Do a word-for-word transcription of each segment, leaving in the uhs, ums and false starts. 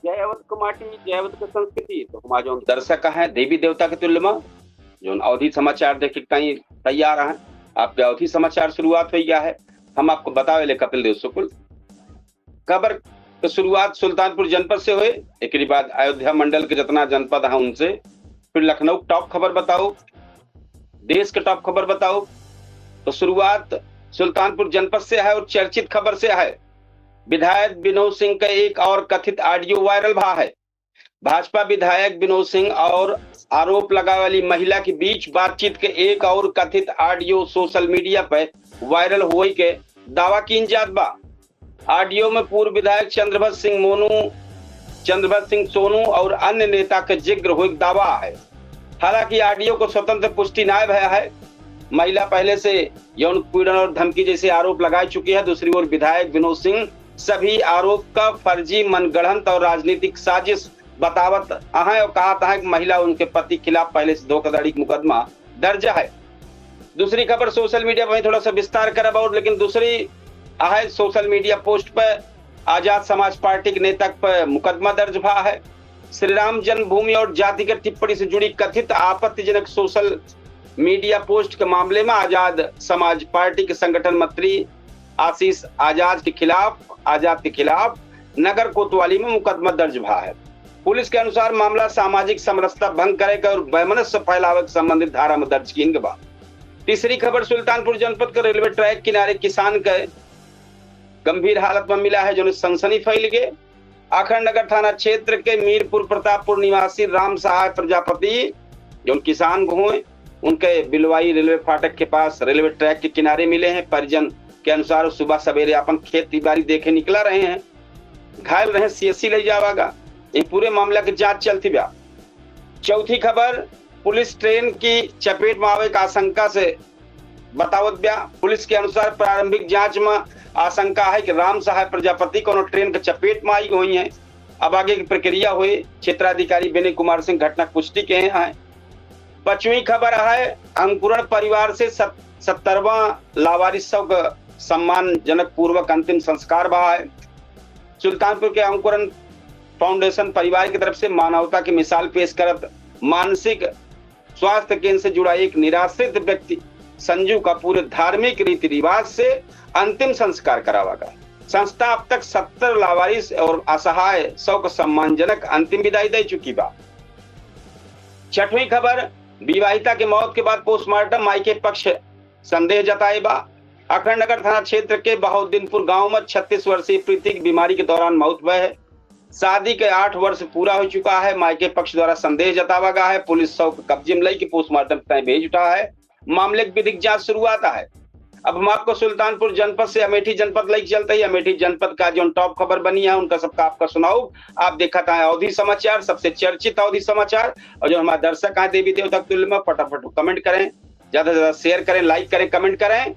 जय अवध के माटी, जय अवध के संस्कृति। तो हमार जौन दर्शक हैं, देवी देवता के तुल्य में जौन अवधी समाचार देखे के ताईं तैयार हैं, आपके अवधी समाचार शुरुआत होइ गया है। हम आपको बतावे ले कपिल देव शुक्ल। खबर के शुरुआत सुल्तानपुर जनपद से होए, एकरी बाद अयोध्या मंडल के जितना जनपद हैं उनसे, फिर लखनऊ के top खबर बताओ, देश के top खबर बताओ। तो शुरुआत सुल्तानपुर जनपद से है और चर्चित खबर से है। विधायक विनोद सिंह का एक और कथित audio viral भा है। भाजपा विधायक विनोद सिंह और आरोप लगावे वाली महिला के बीच बातचीत के एक और कथित audio social media पर viral होए के दावा कीन जात बा। Audio में पूर्व विधायक चंद्रभद्र सिंह मोनू, चंद्रभद्र सिंह सोनू और अन्य नेता के जिक्र होए के दावा है। हालांकि audio को स्वतंत्र पुष्टि ना भया है। महिला पहले से यौन उत्पीड़न और धमकी जैसे आरोप लगा चुकी है। दूसरी ओर विधायक विनोद सिंह सभी आरोप का फर्जी, मनगढ़ंत और राजनीतिक साजिश बतावत हैं और कहत हैं कि महिला उनके पति खिलाफ पहले से धोखाधड़ी का मुकदमा दर्ज है। दूसरी खबर social media पर थोड़ा सा विस्तार करब और, लेकिन दूसरी है social media post पर आजाद समाज पार्टी के नेता पर मुकदमा दर्ज भा है। श्री राम जन्मभूमि और जातिगत टिप्पणी से जुड़ी कथित आपत्तिजनक social media post के मामले में आजाद समाज पार्टी के संगठन मंत्री आशीष आजाद के खिलाफ, आजाद के खिलाफ नगर कोतवाली में मुकदमा दर्ज भा है। पुलिस के अनुसार मामला सामाजिक समरसता भंग करे के और वैमनस्य फैलावे के संबंधित धारा में दर्ज कीन के बा। तीसरी खबर सुल्तानपुर जनपद के रेलवे track किनारे किसान के गंभीर हालत में मिला है, जौन सनसनी फैल गए। अखंड नगर थाना क्षेत्र के मीरपुर प्रतापपुर निवासी राम सहाय प्रजापति, जौन किसान हुए, उनके बिलवाई रेलवे फाटक के पास रेलवे track के किनारे मिले हैं। परिजन के अनुसार, वो सुबह सवेरे अपन खेती बाड़ी देखे निकला रहे हैं, घायल रहे, सीएससी ले जावागा। ये पूरे मामला की जांच चलती बा। चौथी खबर, पुलिस ट्रेन की चपेट में आवे का आशंका से बतावत बा। पुलिस के अनुसार, प्रारंभिक जांच में आशंका है कि राम सहाय प्रजापति कोनो ट्रेन के चपेट में आई हुई हैं। अब आगे की प्रक्रिया हुई। क्षेत्राधिकारी विनय कुमार सिंह घटना की पुष्टि के हैं। पांचवी खबर है, अंकुरण परिवार से सत-, सत्तरवां लावारिस शव का सम्मानजनक पूर्वक अंतिम संस्कार भा है। सुल्तानपुर के अंकुरण फाउंडेशन परिवार की तरफ से मानवता की मिसाल पेश करत मानसिक स्वास्थ्य केंद्र से जुड़ा एक निराश्रित व्यक्ति संजू का पूरे धार्मिक रीति रिवाज से अंतिम संस्कार करावा गया। संस्था अब तक सत्तर लावारिस और असहाय शव का सम्मानजनक अंतिम विदाई दे चुकी बा। छठवीं खबर, विवाहिता के मौत के बाद पोस्टमार्टम, माई के पक्ष संदेह जताए बा। अखंड नगर थाना क्षेत्र के बहाउद्दीनपुर गांव में छत्तीस वर्षीय प्रीति की बीमारी के दौरान मौत भय है। शादी के आठ वर्ष पूरा हो चुका है। माई के पक्ष द्वारा संदेह जतावा गया है। पुलिस शव के कब्जे में लेके पोस्टमार्टम तय भेज उठा है। मामले की विधिक जांच शुरुआत है। अब हम आपको सुल्तानपुर जनपद से अमेठी जनपद लेके चलते ही अमेठी जनपद का जो top खबर बनी है, उनका सबका आपका सुनाओ। आप देखत हैं अवधी समाचार, सबसे चर्चित अवधी समाचार। और जो हमारे दर्शक हैं देवी देवता के तुल्य में, फटाफट comment करें, ज्यादा से ज्यादा share करें, like करें, comment करें।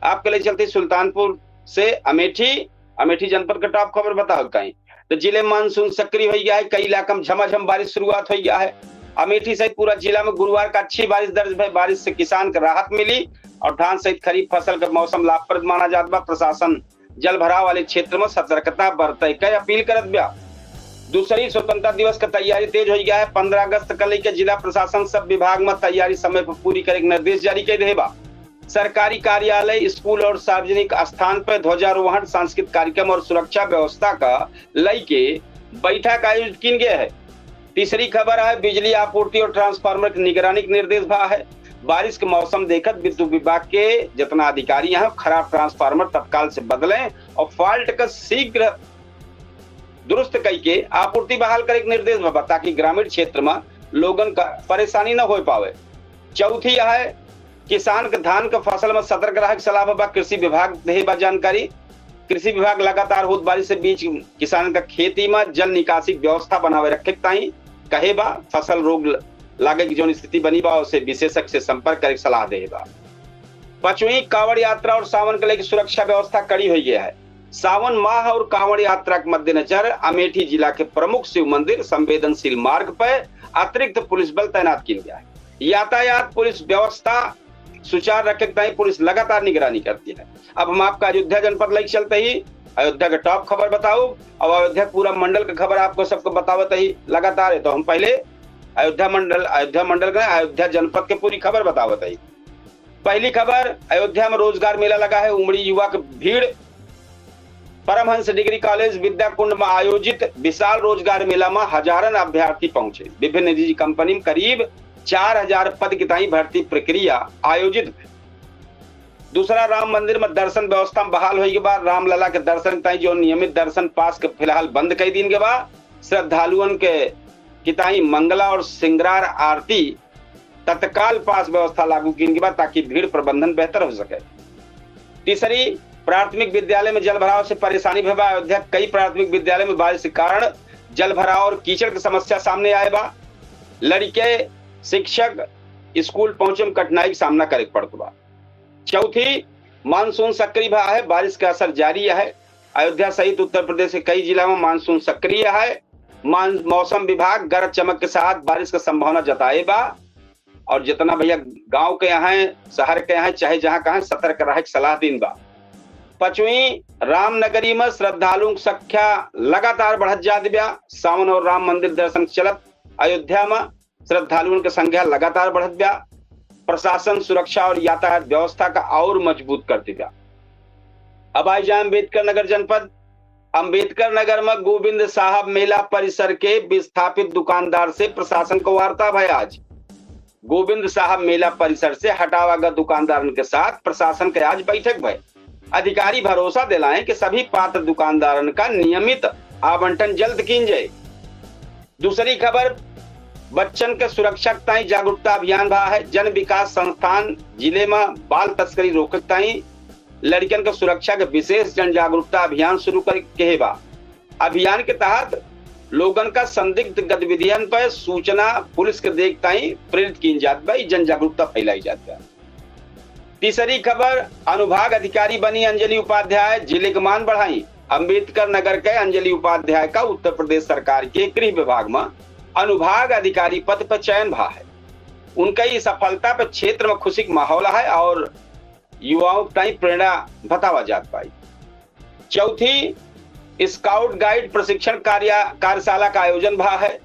आपके लिए चलते सुल्तानपुर से अमेठी, अमेठी जनपद का top खबर बताओ कहीं। तो जिले में मानसून सक्रिय हो गया है, कई इलाका में झमाझम बारिश शुरुआत हो गया है। अमेठी सहित पूरा जिला में गुरुवार का अच्छी बारिश दर्ज भई। बारिश से किसान के राहत मिली और धान सहित खरीफ फसल का मौसम लाभप्रद माना जात बा। प्रशासन जल भराव वाले क्षेत्र में सतर्कता बरते के अपील करत बा। दूसरी, स्वतंत्रता दिवस का तैयारी तेज हो गया है। पन्द्रह अगस्त का लेके जिला प्रशासन सब विभाग में तैयारी समय पर पूरी करे के निर्देश जारी कर दे बा। सरकारी कार्यालय, स्कूल और सार्वजनिक स्थान पर ध्वजारोहण, सांस्कृतिक कार्यक्रम और सुरक्षा व्यवस्था का लेके बैठक आयोजित कीन गया है। तीसरी खबर है, बिजली आपूर्ति और ट्रांसफार्मर की निगरानी के निर्देश भा है। बारिश के मौसम देखत विद्युत विभाग के जितना अधिकारी हैं, खराब ट्रांसफार्मर तत्काल से बदलें और फॉल्ट का शीघ्र दुरुस्त कई के आपूर्ति बहाल करे के निर्देश बा, ताकि ग्रामीण क्षेत्र में लोगन का परेशानी न हो पावे। चौथी यह है, किसान के धान के फसल में सतर्क रहे के सलाह बा, कृषि विभाग देहे बा जानकारी। कृषि विभाग लगातार होत बारिश से बीच किसान का खेती में जल निकासी की व्यवस्था बनावे रखे के ताई कहे बा। फसल रोग ल-, लागे की जौन स्थिति बनी बा, उसे विशेषज्ञ से संपर्क करे के सलाह देहे बा। पांचवी, कांवड़ यात्रा और सावन के लेके सुरक्षा व्यवस्था कड़ी हो गया है। सावन माह और कांवड़ यात्रा के मद्देनजर अमेठी जिला के प्रमुख शिव मंदिर संवेदनशील मार्ग पर अतिरिक्त पुलिस बल तैनात किया गया है। यातायात पुलिस व्यवस्था सुचारू रखे के ताई पुलिस लगातार निगरानी करती है। अब हम आपका अयोध्या जनपद लेके चलते ही अयोध्या के top खबर बताउब। अब अयोध्या के पूरा मंडल के खबर आपको सबको बतावत ही लगातार है। तो हम पहले अयोध्या मंडल, अयोध्या मंडल के, अयोध्या जनपद के पूरी खबर बतावत ही। पहली खबर, अयोध्या में रोजगार मेला लगा है, उमड़ी युवा के भीड़। परमहंस डिग्री कॉलेज विद्या कुंड में आयोजित विशाल रोजगार मेला में हजारन अभ्यर्थी पहुंचे। विभिन्न निजी कंपनी में करीब चार हजार पद की ताई भर्ती प्रक्रिया आयोजित भे। दूसरा, राम मंदिर में दर्शन व्यवस्था में बहाल होई के बाद रामलला के दर्शन की ताई जो नियमित दर्शन पास के फिलहाल बंद कर दीन के बा। श्रद्धालुअन के की ताई मंगला और सिंगार आरती तत्काल पास व्यवस्था लागू कीन के बा, ताकि भीड़ प्रबंधन बेहतर हो सके। तीसरी, प्राथमिक विद्यालय में जल भराव से परेशानी भवा। अयोध्या के कई प्राथमिक विद्यालय में बारिश के कारण जल भराव और कीचड़ की समस्या सामने आए बा। लड़के, शिक्षक स्कूल पहुंचे में कठिनाई का सामना करे के पड़त बा। चौथी, मानसून सक्रिय भा है, बारिश का असर जारी है। अयोध्या सहित उत्तर प्रदेश के कई जिला में मानसून सक्रिय है। मान-, मौसम विभाग गरज चमक के साथ बारिश का संभावना जताए बा। और जितना भैया गांव के यहाँ हैं, शहर के यहाँ हैं, चाहे जहाँ कहाँ, सतर्क रहे के सलाह दीन बा। पचवीं, रामनगरी में श्रद्धालुओं की संख्या लगातार बढ़त जात बा। सावन और राम मंदिर दर्शन के चलत अयोध्या में श्रद्धालुओं की संख्या लगातार बढ़त बा। प्रशासन सुरक्षा और यातायात व्यवस्था का और मजबूत करत बा। अब आई जाए अम्बेडकर नगर जनपद। अम्बेडकर नगर में गोविंद साहब मेला परिसर के विस्थापित दुकानदार से प्रशासन को वार्ता भय आज। गोविंद साहब मेला परिसर से हटावा गए दुकानदारन के साथ प्रशासन के आज बैठक भय। अधिकारी भरोसा दिलाएं कि सभी पात्र दुकानदारन का नियमित आवंटन जल्द कीन जाए। दूसरी खबर, बच्चन के सुरक्षा के ताई जागरूकता अभियान भा है। जन विकास संस्थान जिले में बाल तस्करी रोके के ताई लड़कन के सुरक्षा के विशेष जन जागरूकता अभियान शुरू कर के बा। अभियान के तहत लोगन का संदिग्ध गतिविधियन पर सूचना पुलिस के देख ताई प्रेरित कीन जात बा, ई जन जागरूकता फैलाई जात बा। तीसरी खबर, अनुभाग अधिकारी बनी अंजलि उपाध्याय, जिले के मान बढ़ाई। अम्बेडकर नगर के अंजलि उपाध्याय का उत्तर प्रदेश सरकार के गृह विभाग में अनुभाग अधिकारी पद पर चयन भा है। उनका ई सफलता पर क्षेत्र में खुशी का माहौल है और युवाओं के ताई प्रेरणा बतावा जात बा। चौथी, स्काउट गाइड प्रशिक्षण कार्य, कार्यशाला का आयोजन भा है।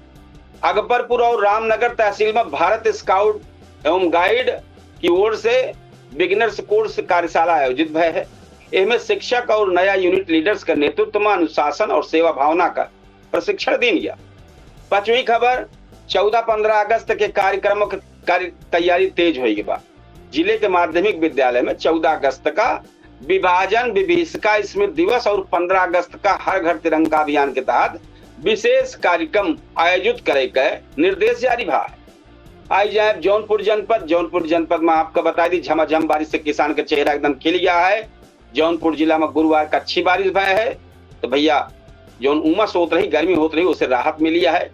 अकबरपुर और रामनगर तहसील में भारत स्काउट एवं गाइड की ओर से बिगिनर्स कोर्स कार्यशाला आयोजित भय है। एमे शिक्षक और नया यूनिट लीडर्स के नेतृत्व में अनुशासन और सेवा भावना का प्रशिक्षण दीन गया। पांचवी खबर, चौदह पन्द्रह अगस्त के कार्यक्रमों के कार्य तैयारी तेज होई बा। जिले के माध्यमिक विद्यालय में चौदह अगस्त का विभाजन विभीषिका स्मृति दिवस और पन्द्रह अगस्त का हर घर तिरंगा अभियान के तहत विशेष कार्यक्रम आयोजित करे के निर्देश जारी भा है। आई जाए जौनपुर जनपद। जौनपुर जनपद में आपका बता दी, झमाझम बारिश से किसान का चेहरा एकदम खिल गया है। जौनपुर जिला में गुरुवार का अच्छी बारिश भय है, तो भैया जौन उमस होत रही, गर्मी होत रही, उसे राहत मिली है।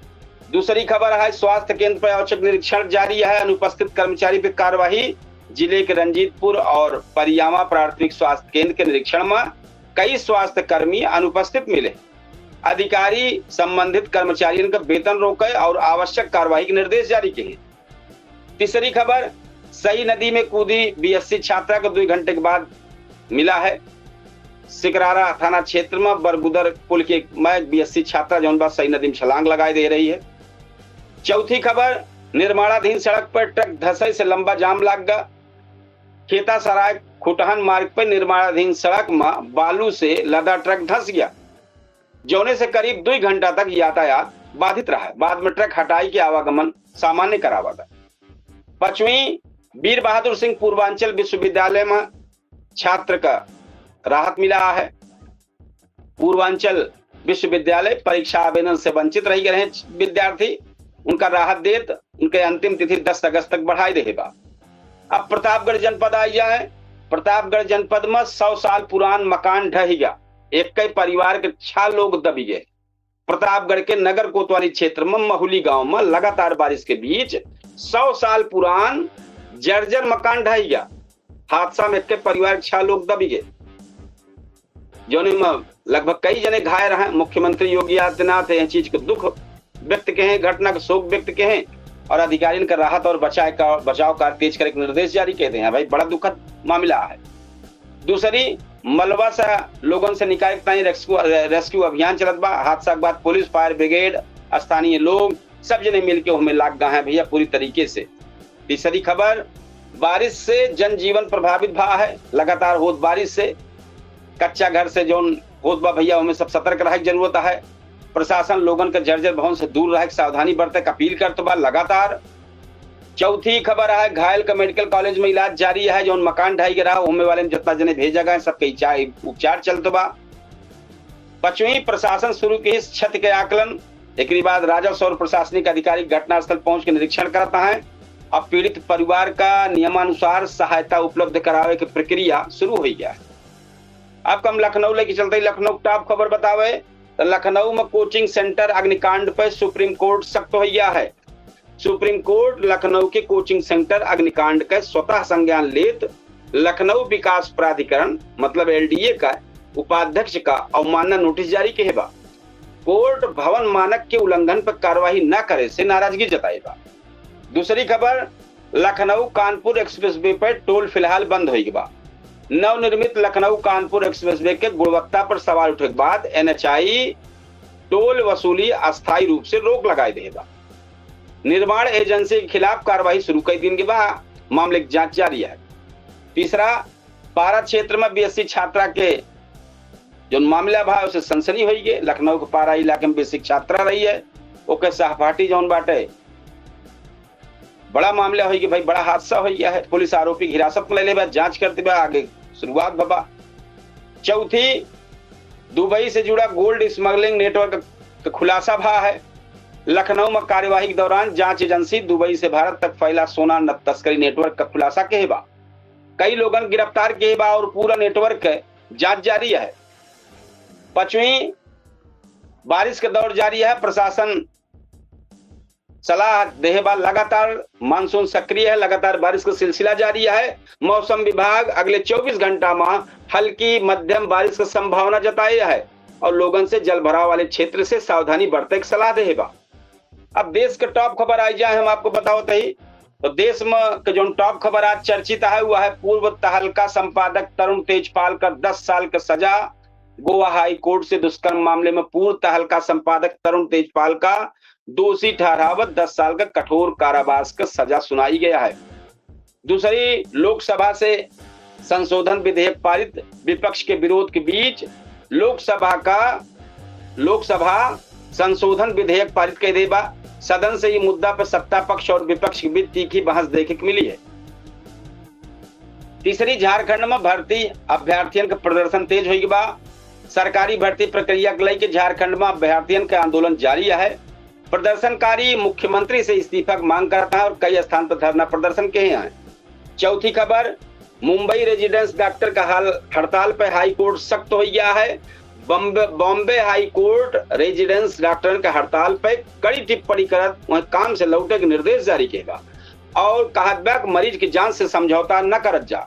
दूसरी खबर है, स्वास्थ्य केंद्र पर औचक निरीक्षण जारी है, अनुपस्थित कर्मचारी पर कार्यवाही। जिले के रंजीतपुर और परियावा प्राथमिक स्वास्थ्य केंद्र के निरीक्षण में कई स्वास्थ्य कर्मी अनुपस्थित मिले। अधिकारी संबंधित कर्मचारियन का वेतन रोके और आवश्यक कार्यवाही के निर्देश जारी किए। तीसरी खबर, सई नदी में कूदी बीएससी छात्रा को दो घंटे के बाद मिला है। सिकरारा थाना क्षेत्र में बरगुदर पुल के एक बीएससी छात्रा जौन बा सई नदी में छलांग लगाए दे रही है। चौथी खबर, निर्माणाधीन सड़क पर ट्रक धंसई से लंबा जाम लाग गा। खेतासराय खुटहन मार्ग पर निर्माणाधीन सड़क में बालू से लदा ट्रक धंस गया, जौने से करीब दो घंटा तक यातायात बाधित रहा। बाद में ट्रक हटाई के आवागमन सामान्य करावा गा। पांचवी, वीर बहादुर सिंह पूर्वांचल विश्वविद्यालय में छात्र का राहत मिला है। पूर्वांचल विश्वविद्यालय परीक्षा आवेदन से वंचित रह गए हैं विद्यार्थी, उनका राहत देत उनके अंतिम तिथि दस अगस्त तक बढ़ाई देहे बा। अब प्रतापगढ़ जनपद आई जाए। प्रतापगढ़ जनपद में सौ साल पुरान मकान ढह गया, एक कई परिवार के छह लोग दबी गए। प्रतापगढ़ के नगर कोतवाली क्षेत्र में महुली गांव में लगातार बारिश के बीच सौ साल पुरान जर्जर मकान ढह गया। हादसा में एक परिवार के छह लोग दबी गए, जौने में लगभग कई जने घायल हैं। मुख्यमंत्री योगी आदित्यनाथ यह चीज को दुख व्यक्त किए हैं, घटना का शोक व्यक्त किए हैं और अधिकारियों का राहत और बचाव का, बचाव कार्य तेज करे के निर्देश जारी किए हैं। भाई, बड़ा दुखद मामला है। दूसरी, मलबा से लोगन से निकाले के ताईं रेस्क्यू, रेस्क्यू अभियान चलत बा। हादसा के बाद पुलिस, फायर ब्रिगेड, स्थानीय लोग सब जने मिलके ओहमे लाग गए हैं भैया पूरी तरीके से। तीसरी खबर, बारिश से जनजीवन प्रभावित भा है। लगातार होत बारिश से कच्चा घर से जौन होत बा भैया, ओहमे सब सतर्क रहे के जरूरत है। प्रशासन लोगन के जर्जर भवन से दूर रहे के सावधानी बरते के अपील करत बा लगातार। चौथी खबर है, घायल का मेडिकल कॉलेज में इलाज जारी है। जौन मकान ढाई के रहा, ओहमे वाले में जितना जने भेजा गए, सबके इचा-, उपचार चलत बा। पचवीं, प्रशासन शुरू की इस क्षति के आकलन। एकरी बाद राजस्व और प्रशासनिक अधिकारी घटनास्थल पहुंच के निरीक्षण करता है। अब पीड़ित परिवार का नियमानुसार सहायता उपलब्ध करावे की प्रक्रिया शुरू हुई है। अब हम लखनऊ लेके चलते ही लखनऊ टॉप खबर बतावे, तो लखनऊ में कोचिंग सेंटर अग्निकांड पर सुप्रीम कोर्ट सख्त हो गया है। सुप्रीम कोर्ट लखनऊ के कोचिंग सेंटर अग्निकांड के स्वतः संज्ञान लेत लखनऊ विकास प्राधिकरण, मतलब एलडीए का उपाध्यक्ष का अवमानना नोटिस जारी किहे बा। कोर्ट भवन मानक के उल्लंघन पर कार्रवाई न करे से नाराजगी जताए बा। दूसरी खबर, लखनऊ कानपुर एक्सप्रेसवे पर टोल फिलहाल बंद होई बा। नवनिर्मित लखनऊ कानपुर एक्सप्रेसवे के गुणवत्ता पर सवाल उठे के बाद एनएचआई टोल वसूली अस्थायी रूप से रोक लगाए दे बा। निर्माण एजेंसी के खिलाफ कार्रवाई शुरू कर दी गई बा। मामले की जांच जारी है। तीसरा, पारा क्षेत्र में बीएससी छात्रा के जौन मामला बा, उसे सनसनी होई गए। लखनऊ के पारा इलाके में बीएससी छात्रा रही है, ओके सहपाठी जौन बाटे, बड़ा मामला होई कि भाई, बड़ा हादसा हो गया है। पुलिस आरोपी की हिरासत में ले ले बा, जांच करते बा, आगे शुरुआत भबा। चौथी, दुबई से जुड़ा गोल्ड स्मगलिंग नेटवर्क का खुलासा भा है। लखनऊ में कार्यवाही के दौरान जांच एजेंसी दुबई से भारत तक फैला सोना न-, तस्करी नेटवर्क का खुलासा किहे बा। कई लोगन गिरफ्तार किहे बा और पूरा नेटवर्क के जांच जारी है। पांचवी, बारिश का दौर जारी है। प्रशासन सलाह देहे बा लगातार, मानसून सक्रिय है, लगातार बारिश का सिलसिला जारी है। मौसम विभाग अगले चउबीस घंटा में हल्की मध्यम बारिश का संभावना जताए है और लोगन से जलभराव वाले क्षेत्र से सावधानी बरते की सलाह देहे बा। अब देश के टॉप खबर आई जाए, हम आपको बतावत ही, तो देश में के जौन टॉप खबर आज चर्चित है, वह है पूर्व तहलका संपादक तरुण तेजपाल का दस साल का सजा। गोवा हाई कोर्ट से दुष्कर्म मामले में पूर्व तहलका संपादक तरुण तेजपाल का दोषी ठहरावत दस साल का कठोर कारावास का सजा सुनाई गया है। दूसरी, लोकसभा से संशोधन विधेयक पारित, विपक्ष के विरोध के बीच लोकसभा का, लोकसभा संशोधन विधेयक पारित कर दे बा। सदन से ये मुद्दा पर सत्ता पक्ष और विपक्ष के बीच तीखी बहस देखे के मिली है। तीसरी, झारखंड में भर्ती अभ्यर्थियन के प्रदर्शन तेज होई बा। सरकारी भर्ती प्रक्रिया के लेके झारखंड में अभ्यर्थियन के आंदोलन जारी है। प्रदर्शनकारी मुख्यमंत्री से इस्तीफा की मांग करता है और कई स्थान पर धरना प्रदर्शन किहे हैं। चौथी खबर, मुंबई रेजिडेंस डॉक्टर का हाल, हड़ताल पर हाई कोर्ट सख्त हो गया है। Bombay, Bombay high court residence डॉक्टरन के हड़ताल पर कड़ी टिप्पणी करत वह काम से लौटे के निर्देश जारी किहे बा और कहत बा कि मरीज के जान से समझौता न करत जा।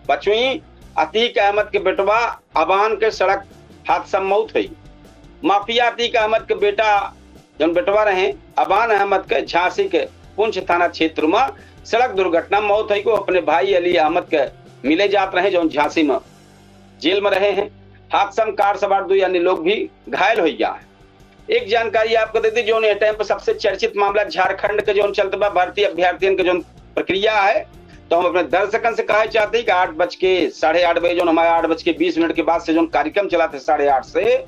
पांचवी, अतीक अहमद के बेटवा अबान के सड़क हादसा में मौत हुई। माफिया अतीक अहमद के बेटा जौन बेटवा रहे अबान अहमद के झांसी के पुंछ थाना क्षेत्र में सड़क दुर्घटना में मौत हुई को अपने भाई अली अहमद के मिले जात रहे जौन झांसी में जेल में रहे हैं। हादसा में कार सवार दो अन्य लोग भी घायल हो गया है। एक जानकारी आपको दे दी, जौन ये टाइम पर सबसे चर्चित मामला झारखंड के जौन चलत बा, भर्ती अभ्यर्थियन के जौन प्रक्रिया है, तो हम अपने दर्शकन से कहे चाहते हैं कि आठ बज के, साढ़े आठ बजे, जौन हमारे आठ बज के बीस मिनट के बाद से जौन कार्यक्रम चला थे साढ़े आठ से,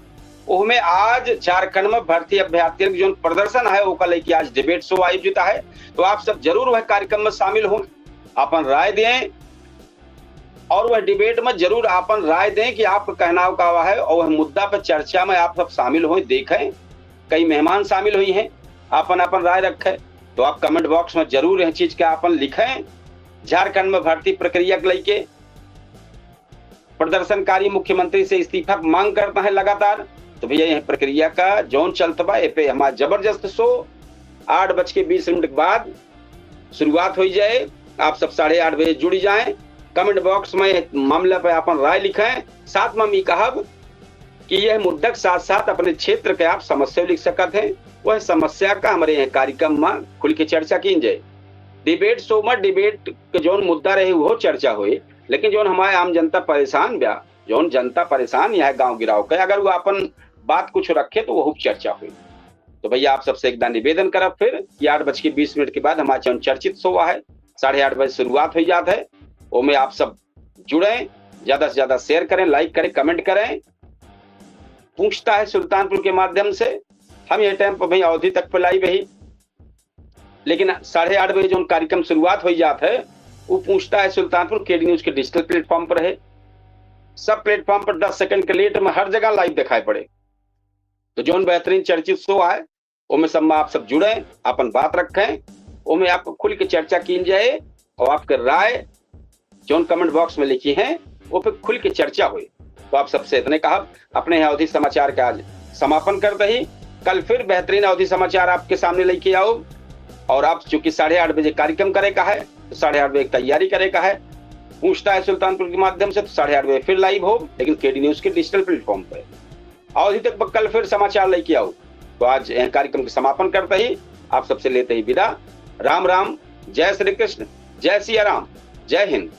उसमें आज झारखंड में भर्ती अभ्यर्थियन के जौन प्रदर्शन है, ओका लेके आज डिबेट शो आयोजित है, तो आप सब जरूर वह कार्यक्रम में शामिल हों, अपन राय दें। और वह डिबेट में जरूर आपन राय दें कि आपका कहनाव का है और वह मुद्दा पर चर्चा में आप सब शामिल हों, देखें, कई मेहमान शामिल हुई हैं, आपन आपन राय रखें। तो आप कमेंट बॉक्स में जरूर यह चीज के आपन लिखें। झारखंड में भर्ती प्रक्रिया के लेके प्रदर्शनकारी मुख्यमंत्री से इस्तीफा की मांग करता है लगातार, तो भैया यह प्रक्रिया का जौन चलत बा, ए पे हमारा जबरदस्त शो आठ बज के बीस मिनट के बाद शुरुआत हो जाए। आप सब साढ़े आठ बजे जुड़ जाएं। कमेंट बॉक्स में मामला पे अपन राय लिखें। साथ में हम ये कहब कि यह मुद्दा के साथ साथ अपने क्षेत्र के आप समस्या लिख सकत हैं, वह समस्या का हमारे यह कार्यक्रम में खुल के चर्चा की जाए। डिबेट शो में डिबेट के जौन मुद्दा रहे वो चर्चा होए, लेकिन जौन हमारे आम जनता परेशान बा जौन जनता परेशान यहाँ गांव गिराव के, अगर वो अपन बात कुछ रखे तो वहू चर्चा हुई। तो भैया, आप सबसे एक दान निवेदन करब फिर कि आठ बज के बीस मिनट के बाद हमारा जौन चर्चित शो है, साढ़े आठ बजे शुरुआत हो जात है, ओमे आप सब जुड़ें, ज्यादा से ज्यादा शेयर करें, लाइक करें, कमेंट करें। पूछता है सुल्तानपुर के माध्यम से, हम ये टाइम पर भाई अवधी तक पे लाइव ही, लेकिन साढ़े आठ बजे जौन कार्यक्रम शुरुआत हो जात है, वो पूछता है सुल्तानपुर केडी न्यूज के डिजिटल प्लेटफॉर्म पर है। सब प्लेटफॉर्म पर दस सेकंड के लेट में हर जगह लाइव दिखाई पड़े। तो जौन बेहतरीन चर्चित शो है, ओमे सब में आप सब जुड़ें, अपन बात रखें, ओमे आप खुल के चर्चा कीन जाए और आपके राय जौन कमेंट बॉक्स में लिखी हैं, वो पे खुल के चर्चा हुई। तो आप सबसे इतने कहब, अपने यहाँ अवधी समाचार का आज समापन करते ही कल फिर बेहतरीन अवधी समाचार आपके सामने लेके आओ। और आप चूंकि साढ़े आठ बजे कार्यक्रम करे का है, तो साढ़े आठ बजे तैयारी करे का है। पूछता है सुल्तानपुर के माध्यम से, तो साढ़े आठ बजे फिर लाइव हो, लेकिन केडी न्यूज के डिजिटल प्लेटफॉर्म पे। अवधी तक कल फिर समाचार लेके आओ। तो आज यह कार्यक्रम के समापन करते ही आप सबसे लेते ही विदा। राम राम, जय श्री कृष्ण, जय सिया राम, जय हिंद।